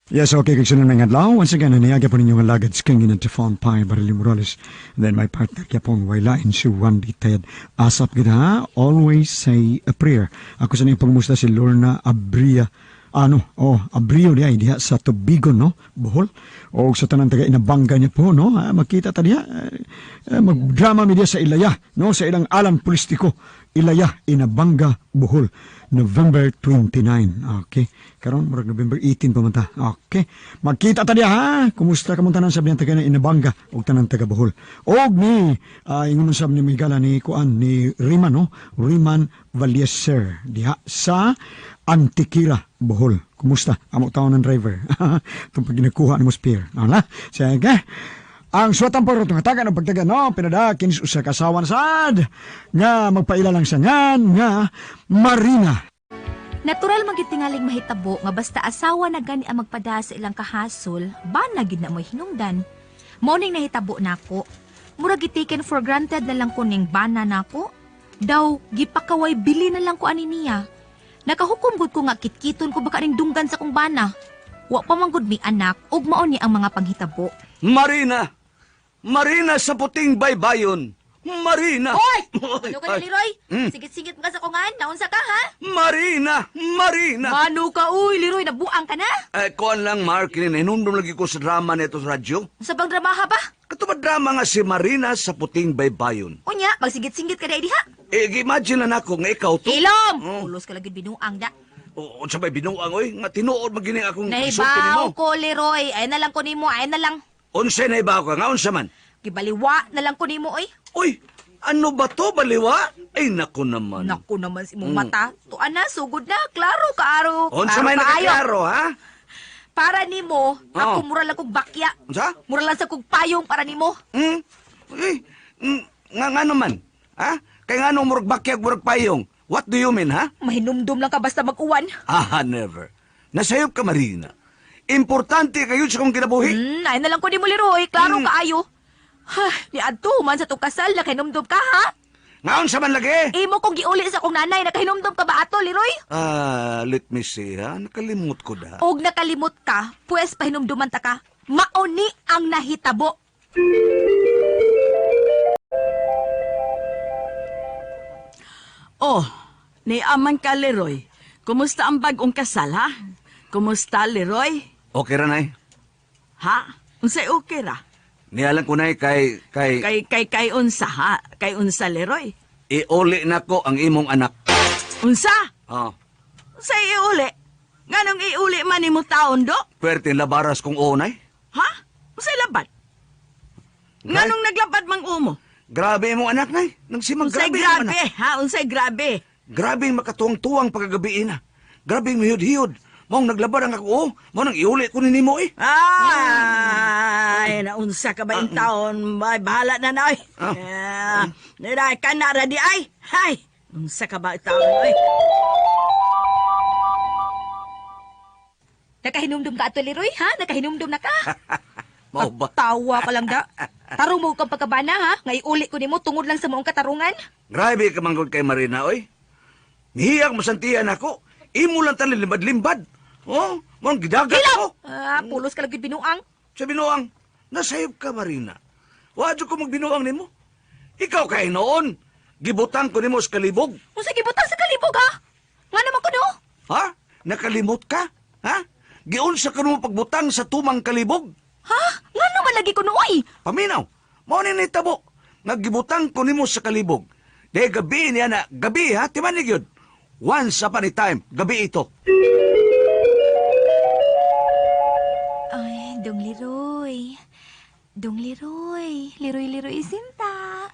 Yes, okay, kag sunod nga adlaw. Once again, naniyaga po ninyo nga lagad sa kang Tefon Pai Barili Morales. And then my partner gyapon way lain si Wandy Ted. Asap gid ha, always say a prayer. Ako sa niyang pangumusta si Lorna Abria. Ano, oh, Abrio diha, diha sa Tubigon, no? Bohol. O sa tanan taga Inabanga niya po, no? Ah, makita ta diha. Magdrama mi diha sa Ilaya, no? Sa ilang alam politiko. Ilaya, Inabanga, Bohol. November 29. Okay. Karon murag November 18 pa man ta. Okay. Magkita ta diha ha. Kumusta ka tanan sab taga na Inabanga ug tanan taga Bohol. Og ni ingon man sab ni Migala ni kuan ni Riman, no? Riman Valieser diha sa Antikira, Bohol. Kumusta? Amo taon ng driver. Itong pag ginakuha ni mo spear. Ano na? Sige. Ang suwatang parot nga taga ng pagtaga, no? Pinada, kinis usa ka asawa na sad nga magpaila lang sa ngan nga Marina. Natural man gyud tingaling mahitabo nga basta asawa na gani ang magpada sa ilang kahasol, bana gid na mo'y hinungdan. Mao ning nahitabo nako. Murag gi-taken for granted na lang ko ning bana nako. Daw gipakaway bili na lang ko ani niya. Nakahukom gud ko nga kitkiton ko baka ning dunggan sa kong bana. Wa pa man gud mi anak ug mao ni ang mga panghitabo. Marina! Marina sa puting baybayon! Marina! Hoy! Ano ka na, Ay. Leroy? Sigit-sigit ka sa kungan. Naunsa ka, ha? Marina! Marina! Mano ka, uy, Leroy, nabuang ka na? Eh, kuan lang, Mark, hinumdum lagi ko sa drama nito sa radyo. Sa bang dramaha ba? Kato ba drama nga si Marina sa puting baybayon? Unya, magsigit-singit ka na diha. Eh, imagine na nako nga ikaw to. Ilom! Oh. Ulos ka lagi binuang da. O, unsa may binuang, oy? Nga tinuod magining akong isulti Nahibaw nimo. ko, Leroy. Ay na lang ko nimo, ay na lang. Unsay nahibaw ka? Nga unsa man? Gibaliwa na lang ko nimo, oy. Uy, ano ba to, baliwa? Ay, nako naman. Naku naman si mong mata. Tuan na, sugod na. Klaro kaaro. Unsa Klaro may kaayo. nakaklaro, ha? Para nimo, ako Oh. mura lang kog bakya. Unsa? Mura lang sa kog payong para nimo. Hmm? Eh, nga nga naman. Ha? Kaya nga nung murag bakyag, murag payong. What do you mean, ha? Mahinumdum lang ka basta mag-uwan. Ah, never. Nasayop ka, Marina. Importante kayo sa kong kinabuhi. Ay na lang ko nimo, Leroy. Klaro kaayo. Ha, ni adto man sa tong kasal nakahinumdum ka ha? Ngaon sa man lagi? Imo kong giuli sa akong nanay, nakahinumdum ka ba ato, Leroy? Ah, let me see, ha? Nakalimot ko da. Og nakalimot ka, pues pahinumduman ta ka. Mauni ang nahitabo. Oh, niaman ka, Leroy. Kumusta ang bagong kasal, ha? Kumusta, Leroy? Okay ra, nay. Ha? Unsay okay ra? Nialang ko, nay, kay, Kay, kay, kay unsa, ha? Kay unsa, Leroy? iuli na ko ang imong anak. Unsa? Ah, Unsay iuli? Nganong iuli man nimo taon, do? pwerte labaras kong oo, nay. Ha? Unsay labad? Nganong naglabad mang umo? Grabe imong anak, nay. Nagsimang Unsay grabe, imong grabe, anak. ha? Unsay grabe? Grabe yung makatuwang-tuwang pagkagabi na. Grabe yung mihiyod-hiyod. Maong naglabad ang ako, oh. Mao nang iuli ko ni nimo, eh. Ay, naunsa ka ba yung taon? Ay, bahala na na, oy. Ah. Ah, Nila, ka na ra di ay. Hay, unsa ka ba yung taon, oy? Nakahinumdum ka ato, Leroy, ha? Nakahinumdum na ka? Mao ba? Tawa ka lang da. Tarong mo kang pagkabana, ha? Nga iuli ko nimo tungod lang sa maong katarungan. Grabe ka manggod kay Marina, oy. Nihiyang masantian ako. Imo lang tali limbad-limbad. Oh, mong gidagat ko. Ah, pulos ka lang gyud binuang. Sa binuang, nasayop ka, Marina. Wadyo ko magbinuang nimo. Ikaw kay noon. Gibutang ko nimo sa kalibog. Unsa gibutang sa kalibog, ha? Nga naman ko no? Ha? Nakalimot ka? Ha? Giunsa ka nimo pagbutang sa tumang kalibog? Ha? Nga naman lagi ko no, oy. Paminaw, mao ni nitabo. Nga gibutang ko nimo sa kalibog. Dahil gabi niya na, gabi ha, timanig yun. Once upon a time, gabi ito. Ay, Dong Leroy. Dong Leroy. Leroy, Leroy, sinta.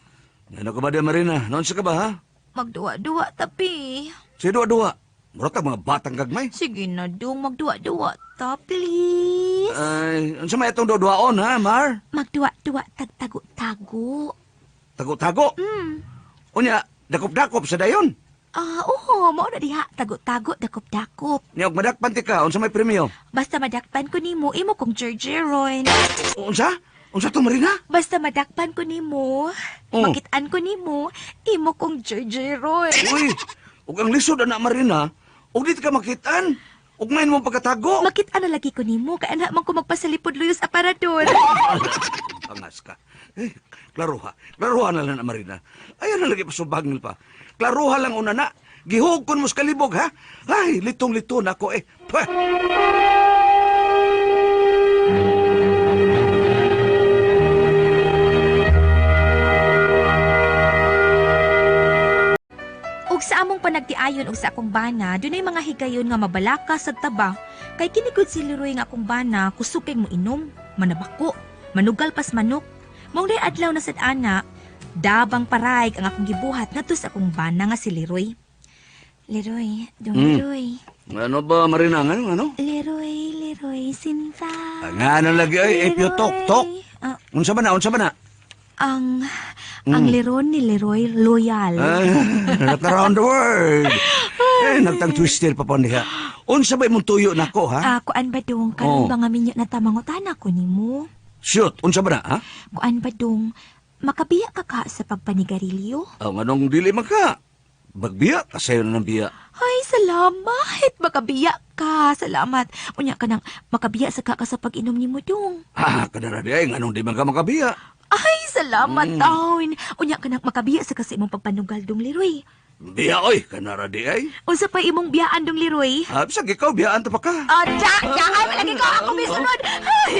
Ano ka ba di, Marina? Noon sa ka ba, ha? Magduwa-duwa tapi. Si duwa-duwa. Mura ta mga batang gagmay. Sige na, Dong. Magduwa-duwa ta, please. Ay, unsa may itong duwa-duwaon, ha, Mar? Magduwa-duwa tagtago-tago. Tago-tago. Unya, dakop-dakop sa dayon. Ah, oo, mao na diha. Tago-tago, dakop-dakop. Nya og madakpan ti ka, unsa may premyo? Basta madakpan ko nimo, imo kong jerjeron. Unsa? Unsa to, Marina? Basta madakpan ko nimo, Oh. makitaan ko nimo, imo kong jerjeron. Uy, ug ang lisod ana Marina, ug di ka makitaan. Ugmayin mo pagkatago. Makita na lagi ko nimo kay ana man ko magpasalipod luyo sa aparador. Angas ka. Eh, klaruha. Klaruha na lang na, Marina. Ayaw na lagi pasubangil pa. Klaruha lang una na. Gihugkon mo sa kalibog, ha? Ay, litong-lito na ako eh. Pah! Ug sa among panagtiayon og sa akong bana, dunay mga higayon nga mabalaka sa taba. Kay kinigod si Leroy nga akong bana, kusog kay mo inom, manabako, manugal pas manok. Maong day adlaw na sad ana, dabang paraig ang akong gibuhat ngadto sa akong bana nga si Leroy. Leroy, dong Leroy. Ano ba, Marina? Ano? Ano? Leroy, Leroy, sinta. Nga ano lagi, ay, eh, Leroy. tok, tok. Ah, Unsa ba na, unsa ba na? ang leron ni Leroy loyal. Ay, not around the world. Eh, nagtang twister pa po niya. Unsa ba imong tuyo nako, ha? Ah, kuan ba dong karon Oh. ba nga minyo na tamangutana ko nimo? Shoot, unsa ba na, ha? Kuan ba dong makabiya ka ka sa pagpanigarilyo? Ang anong dili man ka? Bagbiya, kasayo na ng biya. Ay, salamat! Makabiya ka. Salamat. Unya ka nang makabiya sa ka, ka sa pag-inom nimo dong. Ha, kadara di ay, nganong di man ka makabiya. Ay, salamat taon. Unya ka nang makabiya sa ka sa imong pagpanugal dong Leroy. Biya, oy, kanara di ay. Unsa pa imong biyaan dong Leroy? Ha, bisag ikaw, biyaan ta pa ka. Ah, da, da, ay, malagi ko ako may sunod. Ay.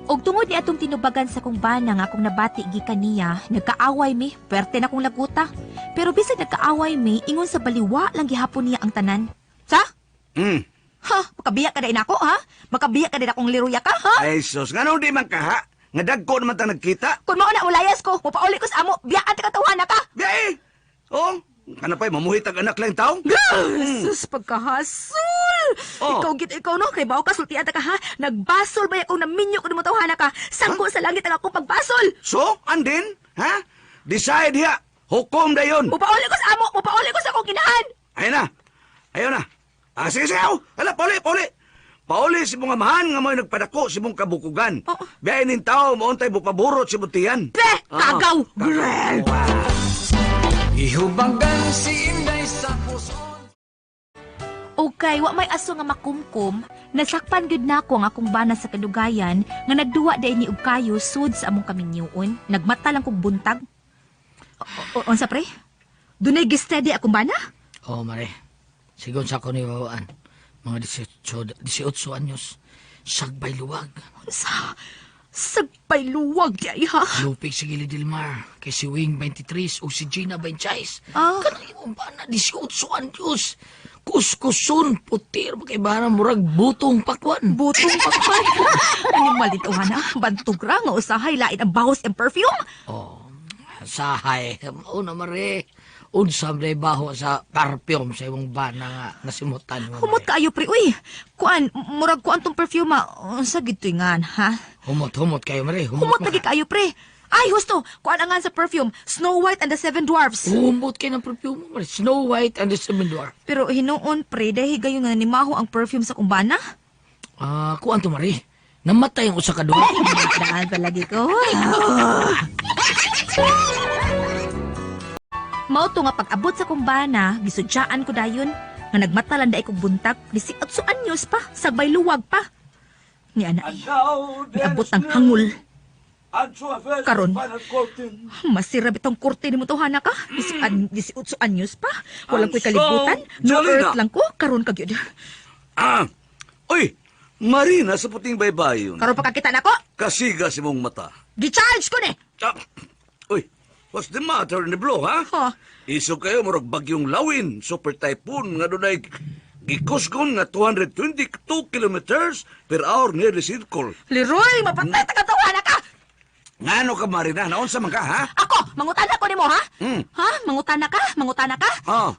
Og tungod ni atong tinubagan sa kong bana nga akong nabati gikan niya, nagkaaway mi, pwerte na kong laguta. Pero bisag nagkaaway mi, ingon sa baliwa lang gihapon niya ang tanan. Sa? Hmm. Ha, makabiya ka din ako, ha? Makabiya ka din akong liruya ka, ha? Ay, sus, nganong di man ka, ha? Nga dagko naman ta nagkita. Kung mao na ulayas ko, mupauli ko sa amo, biyaan ta katawana ka. Biya eh. Oh, kana pa'y mamuhit ang anak lang tao. Sus, pagkahasol! Oh. Ikaw git ikaw no, kay bao ka sultian ta ka ha. Nagbasol ba akong naminyo ko nimo tawhana ka. Sangko sa langit ang akong pagbasol. So, andin, ha? Decide hiya. Hukom dayon. Mupauli ko sa amo, mupauli ko sa akong kinahan. Ayun na. Ayun na. Ah, sige, sige. Aw. Hala, pauli, pauli. Pauli si mong amahan nga mo'y nagpadako si mong kabukugan. Oo. Biyain nin tao, moontay bupaburot si mong tiyan. Be, kagaw. Ihubagan si Inday sa puso. Okay, wa may aso nga makumkum, nasakpan gyud nako ang akong bana sa kadugayan nga nagduwa day ni og kayo sud sa among kaminyoon. Nagmata lang kog buntag. Unsa pre? Dunay gisteady akong bana? Oo, mare. Sigon sa ako ni Wawaan. Mga 18, 18 anyos. Sagbay luwag. Unsa? Sagbay luwag di ay ha. Lupig si Gili Dilmar. Kay si Wing 23 o si Gina 26. Ah. Kanang imong bana, 18 anyos. Kuskusun, putir, kay bana, murag butong pakwan. Butong pakpan. Animal dito ha Bantog ra nga usahay lain ang bahos and perfume. Oh, sahay. Mao na, mare. Unsa man baho sa perfume sa imong bana nga nasimutan mo. Humot mare. kaayo pre uy. Kuan, murag kuan tong perfume ah. Unsa gid to ngan ha? Humot, humot kayo, mare. Humot, Humot man lagi ka. kaayo pre. Ay husto, kuan angan sa perfume, Snow White and the Seven Dwarfs. Humot kayo ng perfume mo, mare. Snow White and the Seven Dwarfs. Pero hinuon pre, dahil gayon nga nimaho ang perfume sa kumbana. Ah, kuan to mare. Namatay ang usa ka duha. Daan palagi ko. Mao to nga pag-abot sa kumbana, gisudyaan ko dayon nga nagmatalan dai kog buntag, 18 anyos pa, sagbay luwag pa. Ni ana ay, niabot ang hangol. Karon. Masira bitong korte ni mo tawhana ka. 18 anyos pa. Walang ko'y kalibutan. No Jolina. earth lang ko. Karon ka gyud. Ah, uy, Marina sa puting baybayon. Karon pa kakita nako. Kasiga si mong mata. Gi-charge ko ni. Ah, uy, what's the matter in the blue, ha? Ha? Isog kayo, murag bagyong lawin, super typhoon, nga dunay gikusgon nga 222 kilometers per hour nearly circle. Leroy, mapatay ta ka tawhana ka. Ngano ka, Marina? Naunsa man ka, ha? Ako, mangutana ko nimo ha? Mm. Ha? Mangutana ka? Mangutana ka? Ah.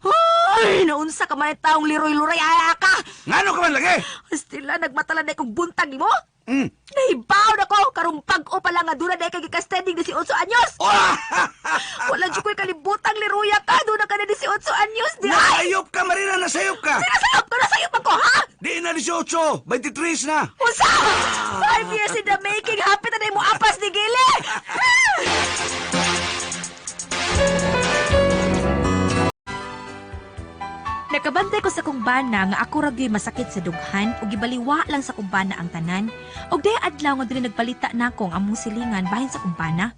Ay, naunsa ka man taong Leroy Luray ay ka. Ngano ka man lagi? Stila nagmatala na kong buntag nimo. Mm. Nahibaw na ko karong bag-o pa lang nga duna dahil kay gikastending 18 anyos. Oh! Wala jud ko'y kalibutang Leroy ka, duna ka na 18 anyos di ay. Nasayop ka, Marina! Nasayop ka! Sinasayop ko, nasayop ako ha? Di na 18! 23 na! Unsa? 5 years in the making, happy na mo apas ni Gili. Nakabantay ko sa kong bana nga ako ra gyud masakit sa dughan ug gibaliwa lang sa kong bana ang tanan. Ug day adlaw nga dili nagbalita nako ang among silingan bahin sa kong bana.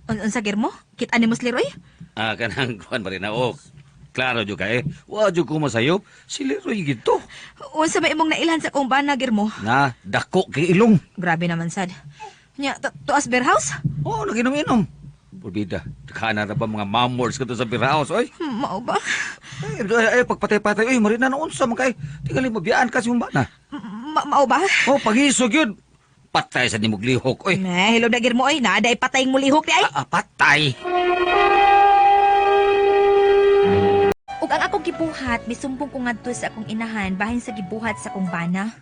Unsa girmo? Kita ni mo si Leroy? Ah, kanang kuan Marina. Oh, klaro jud ka eh. Wa jud ko masayop. Si Leroy gito. Unsa may imong nailhan sa kong bana girmo? Na, dako kay ilong. Grabe naman sad. Nya tuas beer house? Oh, naginom-inom. Pulbida, kana na ba mga mamors ka to sa beer house, oy? Mao ba? Ay, ay, ay, pagpatay-patay, oy, Marina, noon sa mga kay, tingali mo, biyaan kasi mong bana. Mao ba? Oh, paghisog yun. Patay sa nimog lihok, oy. Na, hello na girmo oy, naa day patay mo lihok di ay. Ah, ah, patay. Ug ang akong gibuhat, misumbong ko ngadto sa akong inahan bahin sa gibuhat sa akong bana.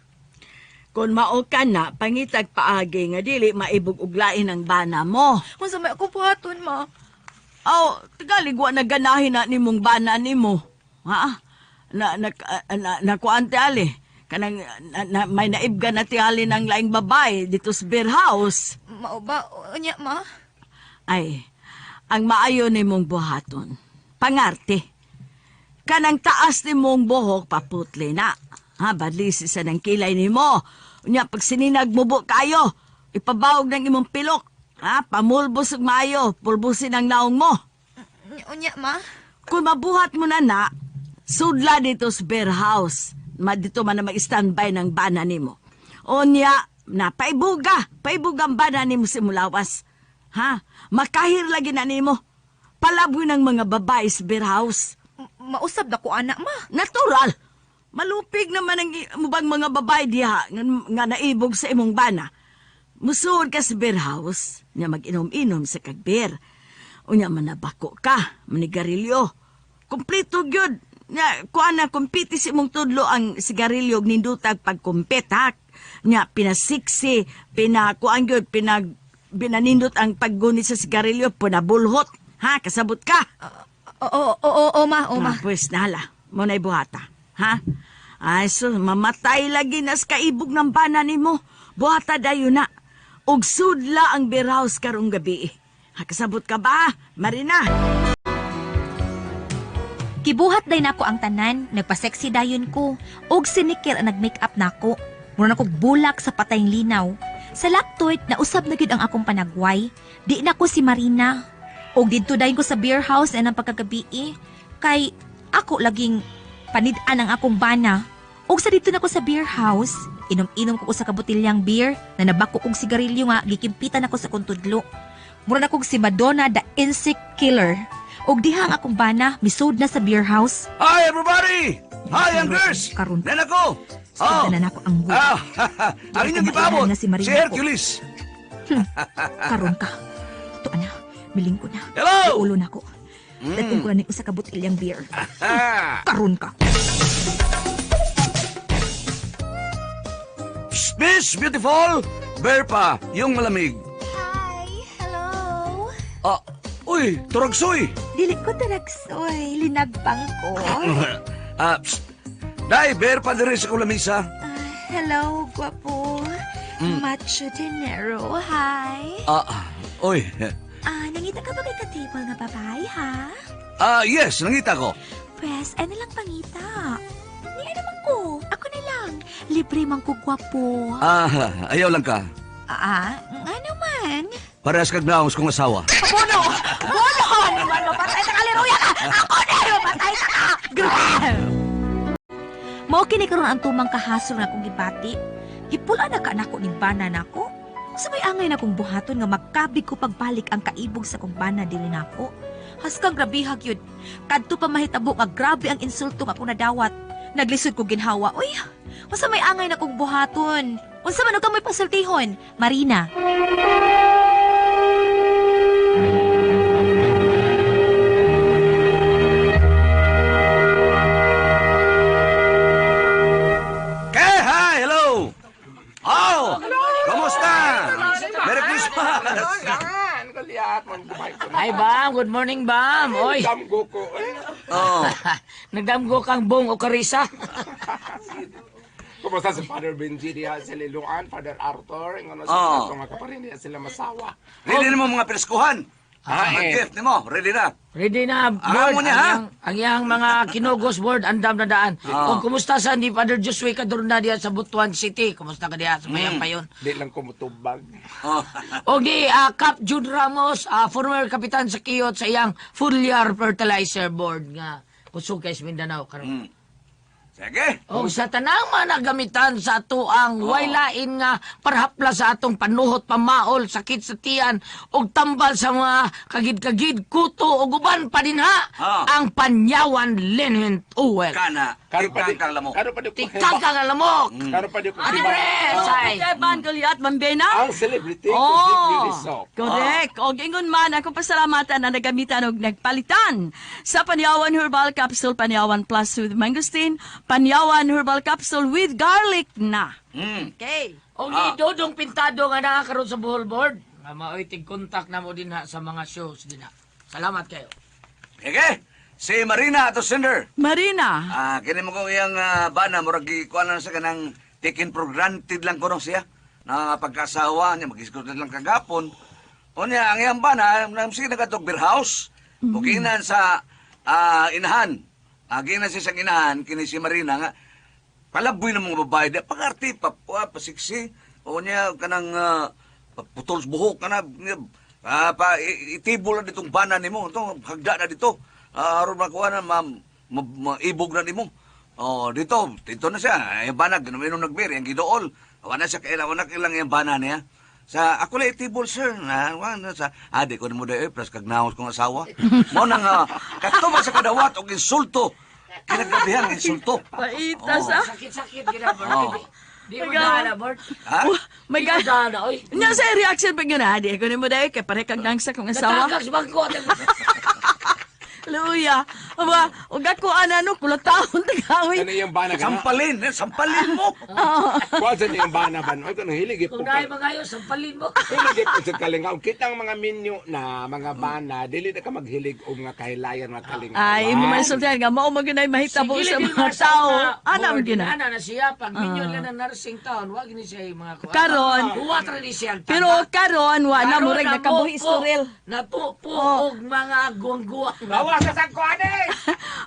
Kung mao ka na, pangitag paagi nga dili maibog og lain ang bana mo. Unsa may akong buhaton ma? Aw, Tagalog wa naganahin na nimong bana nimo. Ha? Na na na, na kuan ti ali. Kanang na, na, may naibga na ti ali ng laing babae dito sa beer house. Mao ba? Unya ma? Ay, ang maayo nimong buhaton. Pangarte. Kanang taas nimong buhok paputli na. Ha, badlisi sa ng kilay nimo. Unya pag sininag mubo kayo, ipabawog ng imong pilok. Ha, pamulbos og maayo, pulbusin ang naong mo. Unya ma? Kung mabuhat mo na na, sudla dito sa beer house. Ma dito man na mag-standby ng bana nimo. Unya, na paibuga, paibuga ang bana nimo sa mulawas. Ha? Makahir lagi na nimo. Palaboy ng mga babae sa beer house. Mausab na ko ana ma. Natural. Malupig naman ang mubang mga babae diha nga, nga naibog sa imong bana. Musuod ka sa beer house, nya mag-inom-inom sa kag beer. Unya manabako ka, manigarilyo. Kompleto gyud. Nya kuan na kumpiti sa imong tudlo ang sigarilyo og nindutag pagkumpet ha. Nya pinasiksi, pinakuan gyud, pinag binanindot ang paggunit sa sigarilyo, pinabulhot. Ha, kasabot ka. Oo, oo, oo, ma, oo ma. Ah, pwes, nahala. Mo na ibuhata. Ha? Ay, so, mamatay lagi nas kaibog ng bana nimo. Buhata dayo na. Ug sudla ang beer house karong gabi. Ha, kasabot ka ba, Marina? Gibuhat day nako ang tanan, nagpa-sexy dayon ko. Og sinikir ang nag-makeup nako. Mura na kog bulak sa patayng linaw. Sa laptoid, nausab na gyud ang akong panagway. Di na ko si Marina. Og didto dayon ko sa beer house anang pagkagabi eh. Kay ako laging panid-an ang akong bana. Og sa didto na ko sa beer house, inom-inom ko sa kabutilyang beer na nabako kog sigarilyo nga gikimpitan ako sa kong tudlo. Mura na kog si Madonna the Insect Killer. Og diha ang akong bana, misud na sa beer house. Hi, everybody! Hi, young girls! Karon. Nan ako! Oh. Sugdan na nako ang gulo. Ah, ang inyong gipabot, Na si Marina si Hercules. Karon ka. Ito ana, miling ko na. Hello! Ulo na ko. Datong ko na ning usa ka butilyang beer. Ah. Karon ka. Miss Beautiful, bear pa, yung malamig. Hi, hello. Ah, uy, turagsoy. Dili ko taragsoy, linagpang ko. Ah, psst. Dai, bear pa diri sa kulamisa. Ah, hello, gwapo. Macho Dinero, hi. Ah, uy. Ah, nangita ka ba kay ka-table nga babae, ha? Ah, yes, nangita ko. Pwes, ano lang pangita. Ni ano man ko, ako na lang. Libre man ko, gwapo. Ah, ayaw lang ka. Ah, nga naman. Parehas kag naong kong asawa. Bono! Bono! Naman, mapatay ta ka, Leroy! Ako na! Mapatay ta ka! Grabe! Mao kini karon ang tumang kahasol nga akong gibati. Gipula na ka nako ning bana nako. Sa may angay na kong buhaton nga magkabig ko pagbalik ang kaibog sa kong bana dili nako. Haskang grabihag yun. Kadto pa mahitabo nga grabe ang insulto nga akong nadawat. Naglisod ko ginhawa. Uy, unsa may angay na kong buhaton? Unsa man og kamoy pasultihon? Marina. Okay, hi, hello. Oh, kamusta? Merry Christmas. Hi, Bam. Good morning, Bam. Oy. Oh, Nagdamgo kang bong o karisa. Kumusta si Father Benji diha sa Liloan, Father Arthur, ingon sa Oo. ato nga kaparin diha sila masawa. Ready na mo mga preskuhan. Ang gift nimo, ready na. Ready na, Ah, board. mo niya, ha? Ang iyang mga kinugos, board, andam na daan. O, kumusta sa ni Father Josue Cadorna diya sa Butuan City? Kumusta ka diya sa Mayapayon? Di lang ko mutubag. Oh. O di, Cap Jude Ramos, former kapitan sa Kiyot sa iyang Fulyar Fertilizer Board nga kusog kay sa Mindanao karon. Sige. O sa tanang mga nagamitan sa atuang way lain nga parhapla sa atong panuhot, pamaol, sakit sa tiyan, og tambal sa mga kagid-kagid, kuto ug uban pa din ha, ang Panyawan Lenhent Uwel. Kana, Karon pa di tikang kang lamok. Karon pa di ko Tikang kang lamok. Karon pa di ko Ate hiba. Pre, say. Okay, Ban Goliath, Mambena. Ang celebrity ko si Beauty Soap. Correct. Og ingon man ako pasalamatan na nagamitan og nagpalitan sa Panyawan Herbal Capsule, Panyawan Plus with Mangosteen, Panyawan Herbal Capsule with garlic na. Okay. O ni Dodong Pintado nga naa karon sa Bohol Board. Nga maoy tig-contact na mo din ha sa mga shows din ha. Salamat kayo. Sige. Si Marina ato sender. Marina. Kini mo kong iyang bana murag gikuan lang sa kanang taken for granted lang kuno siya. Na pagkasawa niya mag-isgot lang kagapon. Unya ang iyang bana nang sige nagadtog beer house. Muginan sa inahan. Ginan siya sa inahan kini si Marina nga palaboy ng mga babae di pag-arte pa, pa pasiksi o niya kanang putol sa buhok kana niya, pa itibol na ditong bana nimo itong hagda na dito. Aron makuha na maibog na nimo. Oh, dito dito na siya ay bana ginuminom nagbir yang gidool wala siya kaila wala kailang yung bana niya sa ako lang itibol sir na wa na sa di ko nimo day plus kag naos kong asawa mo nang kato man sa kadawat og insulto kinagrabihan ang insulto. Paitas ah. Sakit-sakit gina board. Oh. Di mo dala board. Ha? My Di mo God. dala oy. Nya sa reaction pag yun, ah, di ko nimo dahil kay pare kag nangsa kong asawa. Natagak sa bangko. Luya. Aba, ug ako ana no kulataon tagawi. Ano yung bana ka? Sampalin, eh, sampalin mo. Kuha sa niyang bana ban. Oy kanang hilig Kung po. naay mga sampalin mo. Hilig po sa kalingaw. Kitang mga minyo na mga bana, dili na ka maghilig og mga kahilayan mga kalingaw. Ay, imo man sultihan nga mao man gyud ay mahitabo sa mga tao. Ana man gyud na. Ana na siya pag minyo lang ng nursing town, wag ni siya yung mga kuwan. Karon. Huwat ra ni siya ang tama. Pero karon wa na Karon, murag nakabuhi napo- istorel. Napupo og mga guwang-guwang. Bawa sa sangkuan eh!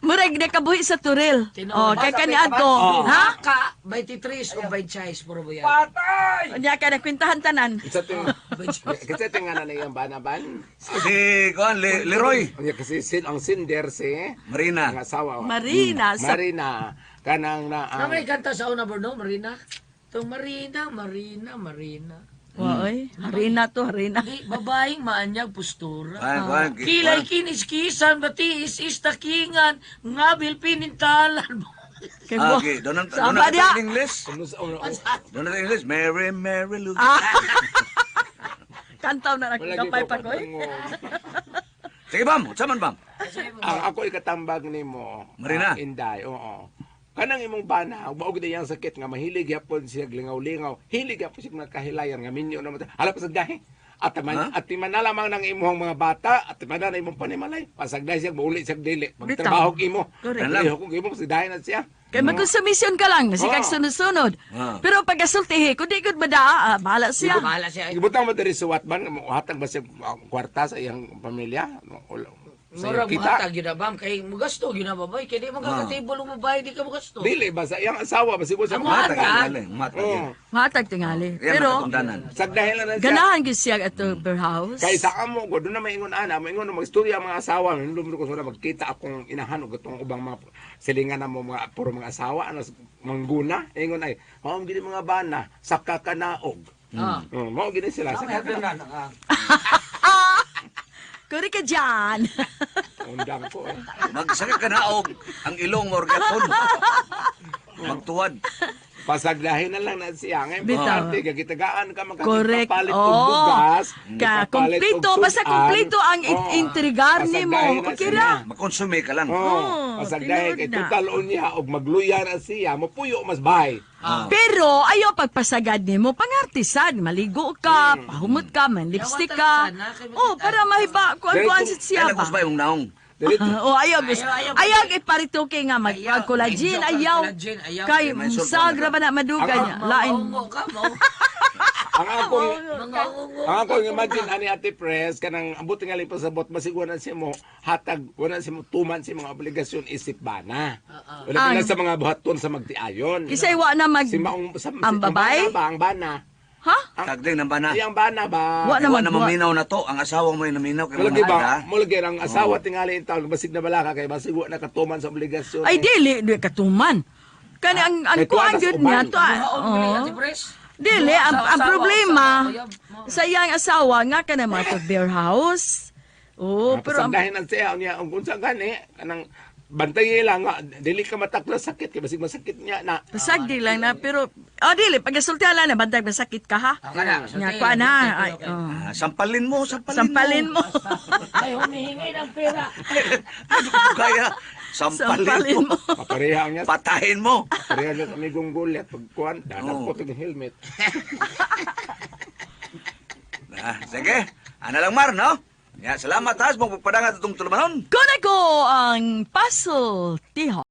Murag nakabuhi sa turil. Tinuod. Oh, kay kani adto. Ha? Ka 23 o 26 puro ba yan? Patay! Unya ka nakwentahan tanan. Isa ting kasi tingnan na iyang bana ban. Si kuan Leroy Unya kasi sin ang sinder si Marina. ang asawa. Marina sa Marina kanang na Ano ang may kanta sa una Borno, Marina? Itong Marina, Marina, Marina. Oy, harina to, harina. Di, babaeng maanyag postura. Kuan, kuan, Kilay kiniskisan, bati is istakingan, ngabil pinintalan. Kay Okay, doon ang Sa doon ang diya. English. Ano sa una? Doon ang English. Mary, Mary Lou. Kantaw na Wala nagkapay gyud pa ko ko. eh. katungod. Sige, bam. Unsa man, bam? Ang ako ikatambag nimo. Marina. Inday, oo. Kanang imong bana, mao gid iyang sakit nga mahilig gyapon siya lingaw-lingaw. Hilig gyapon siya mga kahilayan nga minyo naman. Hala pa sagdahi. At man, at man na lamang ng imong mga bata, at man na imong panimalay. Pasagdahi siya, mauli siya dili. Magtrabaho imo. Correct. Lihok kog imo, pasagdahi na siya. Kay magkonsumisyon ka lang, sikag sunod-sunod. Pero pag asultihi, kung di gud madaa, bahala siya. Bahala siya. Ibutang mo diri suwat man, hatag ba siya kwarta sa iyang pamilya? Sa Murag iyang kita? muhatag yun na bam, kay mugasto yun na babay, kay di magkakatibol ang babae, di ka mugasto. Dili ba sa iyang asawa ba siguro sa Ang Matag, Matag. matag. Oo. Matag tingali. Yan Pero makatundanan. Sagdahin lang na siya. ganahan gyud siya ato beer house. Kay sa amo ko, doon na maingon ana, maingon na magstorya ang mga asawa, nindum ko sa magkita akong inahan og katong ubang mga silingan na mo mga puro mga asawa ano mangguna, ingon ay, mao gini mga bana, saka kanaog. Mao gini sila saka kanaog. Kuri ka dyan. Undang ko eh. Magsakit ka na og ang ilong mo orgaton. Magtuwad. Pasagdahin na lang na siya. Ngayon, Bitaw. ate, gagitagaan ka Correct. magkapalit og Oo. bugas. Ka, magkapalit og kumplito, basta sudan. kumplito ang Oo. intrigar nimo. Pasagdahin na Okay siya. ra. Makonsume ka lang. Oo. Oo, Pasagdahin tinuod kay na. total unya og magluya na siya, mapuyo mas bahay. Pero ayaw pagpasagad nimo, pangartisan, maligo ka, pahumot ka, man lipstick ka. Oh, para mahiba kuan-kuan sa siya Kailan ba. kus ba yung naong? Dili Oh, ayaw gusto. Ayaw, ayaw. Ayaw iparituke nga mag Ayaw, collagen, ayaw, ayaw. collagen, ayaw. Kay May sulfon sagra ba na madugay niya. Lain. Maungo ka, maungo. Ang akong ang akong imagine ani, Ate Pres, kanang ambot nga pa sa bot, basig wala si mo hatag, wala si mo tuman si mga obligasyon isip bana. Wala na sa mga buhaton sa magtiayon. Kisay wa na mag Si maong sa, ang babae? Ang bana ba, ang bana. Ha? Tagling ng bana. Ay, ang bana ba? Wa na Wa na magwa. maminaw na to. Ang asawa mo yung naminaw. Kay Mulagi mga ba? ha? Mulagi ang asawa tingali in taon basig na bala ka kay basig wa nakatuman sa obligasyon. Ay dili di katuman. Kani ang Kay tuwa kuan tas gyud uban. niya to. Buhaon Oo. gani, Ate Pres. Dili ang Asawa, problema asawa, sa iyang asawa nga kana mga beer house. Oo, pero ang Pasandahin ang siya niya ang unsa gani kanang bantayi lang nga dili ka matakla sakit kay basig masakit niya na. Pasagdi lang na pero oh dili pagasultihan lang na bantay masakit ka ha. Ah, kana, Nya sultihan, kuan ha. sultihan, Ay, okay. oh. Ah, sampalin mo, sampalin, Sampalin mo. Ay, humihingi ng pera. mo. Kaya, sampalin, Sampalin mo. mo. Papareha niya. Patahin mo. Pareha niya sa amigong gulat pagkuan dadak Oo. ko tong helmet. Ah, sige. Ano lang, Mar, no? Ya, salamat ha. Sa mong pagpadangat itong tulumanon. Kuna ko ang puzzle tiho.